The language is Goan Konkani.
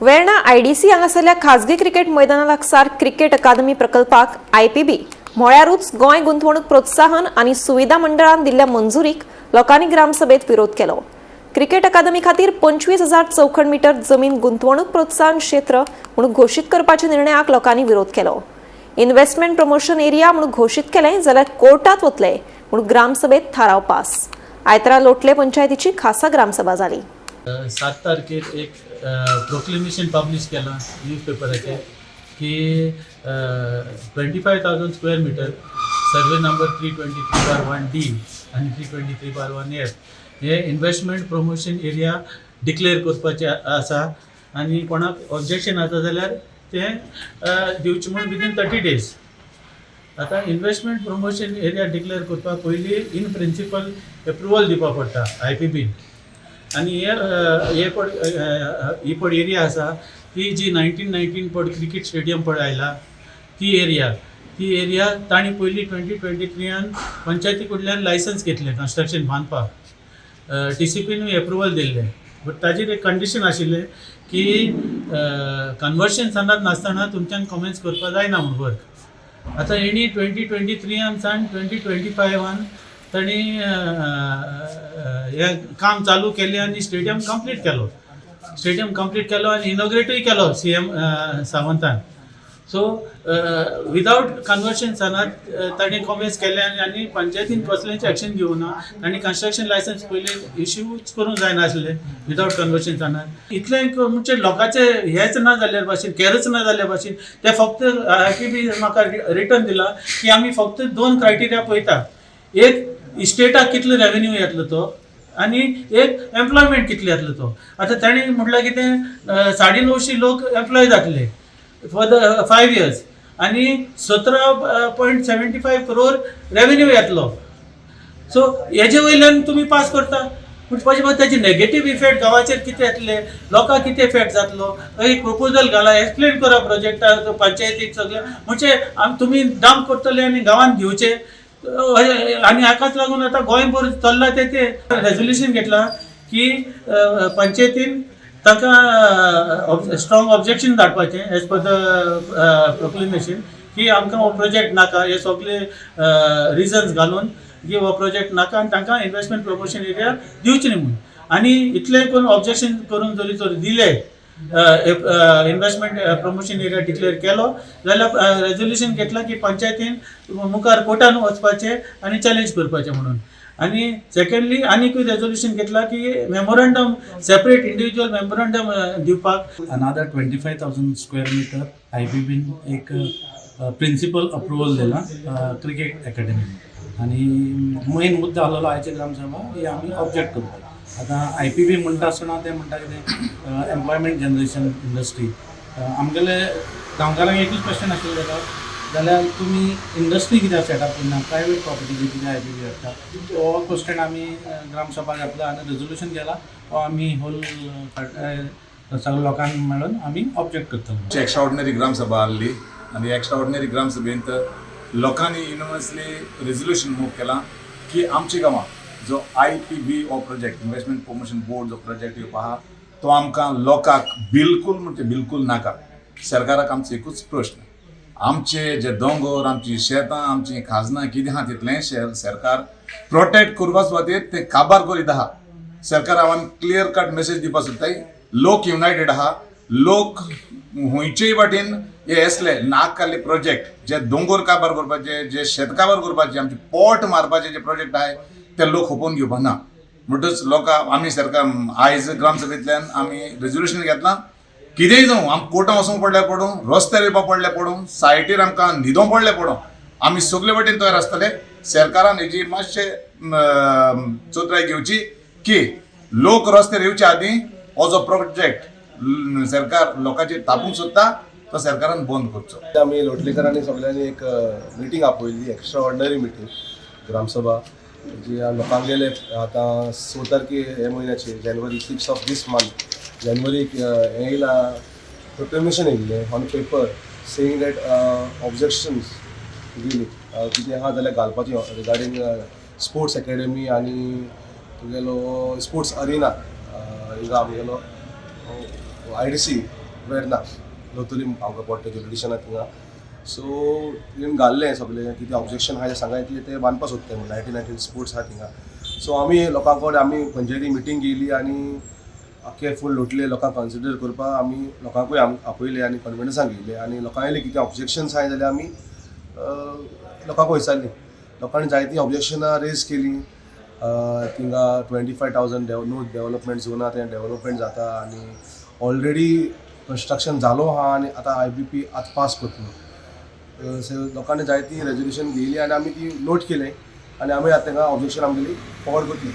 वेर्णा आयडीसी हांगासरल्या खाजगी क्रिकेट मैदाना लागसार क्रिकेट अकादमी प्रकल्पाक आयपीबी म्हळ्यारूच गोंय गुंतवणूक प्रोत्साहन आनी सुविधा मंडळान दिल्ल्या मंजुरीक लोकांनी ग्रामसभेत विरोध केलो. क्रिकेट अकादमी खातीर 25,000 चौखण मीटर जमीन गुंतवणूक प्रोत्साहन क्षेत्र म्हणून घोशीत करपाच्या निर्णयाक लोकांनी विरोध केलो. इन्व्हेस्टमेंट प्रमोशन एरिया म्हणून घोशीत केलें जाल्यार कोर्टात वतले म्हणून ग्रामसभेत थाराव पास. आयतारा लोटले पंचायतीची खासा ग्रामसभा जाली. 7 तारखेर एक प्रोक्लेमेशन पब्लिश केलां न्यूज पेपराचेर की 25,000 square meter, survey number 323/1 D आनी 323/1 F हे इन्व्हेस्टमेंट प्रमोशन एरिया डिक्लेअर करपाचें आसा आनी कोणाक ऑब्जेक्शन आसा जाल्यार तें दिवचें म्हूण विदीन 30 डेज. आतां इन्व्हेस्टमेंट प्रमोशन एरिया डिक्लेअर करपाक पयलीं इन प्रिंसिपल एप्रुवल दिवपा पडटा आय पी बीन. आनी हे हे पड ही पड एरिया आसा ती जी 1919 पड क्रिकेट स्टेडियम पड आयला ती एरिया तांणी पयलीं 2023न पंचायती कडल्यान लायसन्स घेतलें कन्स्ट्रक्शन बांदपाक. टीसीपीनूय एप्रुवल दिल्लें, बट ताजेर एक कंडिशन आशिल्लें की कन्वर्शन सनद नासतना तुमच्यान कॉमेन्स करपाक जायना म्हूण वर्क. आतां हेणी 2023न सावन 2025न तांणी हें काम चालू केलें आनी स्टेडियम कंप्लीट केलो. स्टेडियम कंप्लीट केलो आनी इनॉग्रेटूय केलो सीएम सावंतान. सो विदावट कन्वर्शन सनद तांणी कॉमेन्स केले आनी पंचायतीन कसलेंच एक्शन घेवना. तांणी कन्स्ट्रक्शन लायसन्स पयलीं इश्यूच करूंक जायनासलें विदावट कन्वर्शन सनद. इतलें म्हणजे लोकांचे हेच ना जाल्ल्या भाशेन, कॅरच ना जाल्ल्या भाशेन. ते फक्त आयपीबी म्हाका रिटर्न दिला की आमी फक्त दोन क्रायटेरिया पळयता, एक इस्टेटाक कितलो रेवेन्यू येतलो तो आनी एक एम्प्लॉयमेंट कितलो येतलो तो. आतां तांणी म्हटल्यार कितें, 950 लोक एम्प्लॉय जातले फॉर the 5 years आनी 17.75 crore revenue येतलो. सो हेजे वयल्यान तुमी पास करता म्हणपाचे बाद ताचे नेगेटीव इफेक्ट गांवाचेर कितें येतले, लोकांक कितें इफेक्ट जातलो, एक प्रपोजल घाला, एक्सप्लेन करा प्रोजेक्टा पंचायतीक सगळें. म्हणजे आम तुमी डंप करतले आनी गांवांत घेवचे आनी हाकाच लागून आतां गोंयभर चल्लां तें. तें रेजोल्युशन घेतलां की पंचायतीन तांकां स्ट्रॉंग ऑब्जेक्शन धाडपाचें एज पर the proclamation की आमकां हो प्रोजेक्ट नाका. हे सगळे रिजन्स घालून की हो प्रोजेक्ट नाका आनी तांकां इन्व्हेस्टमेंट प्रमोशन एरिया दिवचे न्ही म्हूण. आनी इतलें करून ऑब्जेक्शन करून जरी जर दिले, इन्व्हेस्टमेंट प्रमोशन एरिया डिक्लेअर केलो जाल्यार रेजोल्युशन घेतलां की पंचायतीन मुखार कोर्टान वचपाचें आनी चॅलेंज करपाचें म्हणून. आनी सेकंडली आनीकूय रेजोल्युशन घेतलां की मेमोरंडम, सेपरेट इंडिविज्युअल मेमोरंडम दिवपाक. Another 25,000 square meter आयपीबीन एक प्रिन्सिपल अप्रुवल दिला क्रिकेट अकॅडमी. आनी मेन मुद्दो आसलेलो आयचे ग्रामसभा ही आमी ऑब्जेक्ट करपाक. आतां आयपीबी म्हणटा आसतना ते म्हणटा कितें, एम्प्लॉयमेंट जनरेशन, इंडस्ट्री. आमगेले गांवकारांक एकूच क्वेश्चन आशिल्लें ताका, जाल्यार तुमी इंडस्ट्री कित्याक सेटअप करना, प्रायवेट प्रॉपर्टीचेर कित्याक आयपीबी हाडटा? हो क्वेश्चन आमी ग्रामसभा घातला आनी रेजोल्युशन केला. हो आमी होल सगळ्या लोकांक मेळून आमी ऑब्जेक्ट करतले. एक्स्ट्रा ग्रामसभा आहली आनी एक्स्ट्रा ऑर्डिनरी ग्रामसभेंत लोकांनी युनिवर्सली रेजोल्युशन मूव केलां की आमच्या गांवांत जो आयपीबी हो प्रोजेक्ट, इन्व्हेस्टमेंट प्रमोशन बोर्ड जो प्रोजेक्ट येवपा आहा तो आमकां लोकांक बिलकुल म्हणजे बिलकुल नाका. सरकाराक आमचो एकूच प्रश्न, आमचे जे दोंगर, आमची शेतां, आमची खाजनां कितें आहा तितलें सरकार प्रोटेक्ट करपा सुवातेर ते काबार करीत आहा. सरकार हांवें क्लियर कट मेसेज दिवपाक सोदताय, लोक युनायटेड आहा. लोक खंयचेय वाटेन हे असले नाकाले प्रोजेक्ट, जे दोंगर काबार करपाचे, जे शेत काबार करपाचे, आमचे पोट मारपाचे जे प्रोजेक्ट आहाय ते लोक खपोवन घेवपा ना. म्हणटच लोकां आमी सरकार आयज ग्रामसभेंतल्यान आमी रेजोल्युशन घेतलां, कितेंय जावं, आमकां कोर्टान वचूंक पडल्यार पडूं, रस्त्यार येवपाक पडल्यार पडूं, सायटीर आमकां न्हिदोंक पडल्यार पडूं, आमी सगळे वाटेन तयार आसतले. सरकारान हेजी मातशें चतुराय घेवची की लोक रस्त्यार येवचे आदीं हो जो प्रोजेक्ट सरकार लोकांचेर तापूंक सोदता तो सरकारान बंद करचो. आमी लोटलीकरांनी सगळ्यांनी एक मिटींग आपयली, एक्स्ट्रा ऑर्डनरी मिटींग, ग्रामसभा जी लोकांगेले आतां 6 तारखे हे म्हयन्याची, January 6 of this month, जानेवारीक हें येयला, प्रोक्लेमेशन येयल्लें on paper saying that objections दिली कितें आहा जाल्यार घालपाचें रिगार्डींग स्पोर्ट्स एकेडमी आनी तुगेलो स्पोर्ट्स अरिना हिंगा आमगेलो आयडीसी. वेर्ना, लोतोली आमकां पडटा ज्युरिडिक्शना थिंगा. सो तेणेन घाल्लें सगळें कितें ऑब्जेक्शन आहा तें सांगा की ते बांदपा सोदताय म्हणून 1919 स्पोर्ट्स आहा थिंगा. सो आमी लोकां कडेन आमी पंचायती मिटींग घेयली आनी आख्खे फूल लोटले लोकांक कन्सिडर करपाक आमी लोकांकूय आपयले आनी कॉन्फिडन्सान घेयले आनी लोकांले कितें ऑब्जेक्शन्स आहाय जाल्यार आमी लोकांक विचारलीं. लोकांनी जायतीं ऑब्जेक्शनां रेज केलीं. थिंगा 25,000 न्हू डेवलपमेंट झोन आहा, तें डेवलपमेंट जाता आनी ऑलरेडी कन्स्ट्रक्शन जालो आहा आनी आतां IBP आतां पास करतलो. सो लोकांनी जायतीं रेजोल्युशन घेयली आनी आमी ती नोट केलें आनी आमी आतां तांकां ऑब्जेक्शन आमगेली फॉरवर्ड करतली.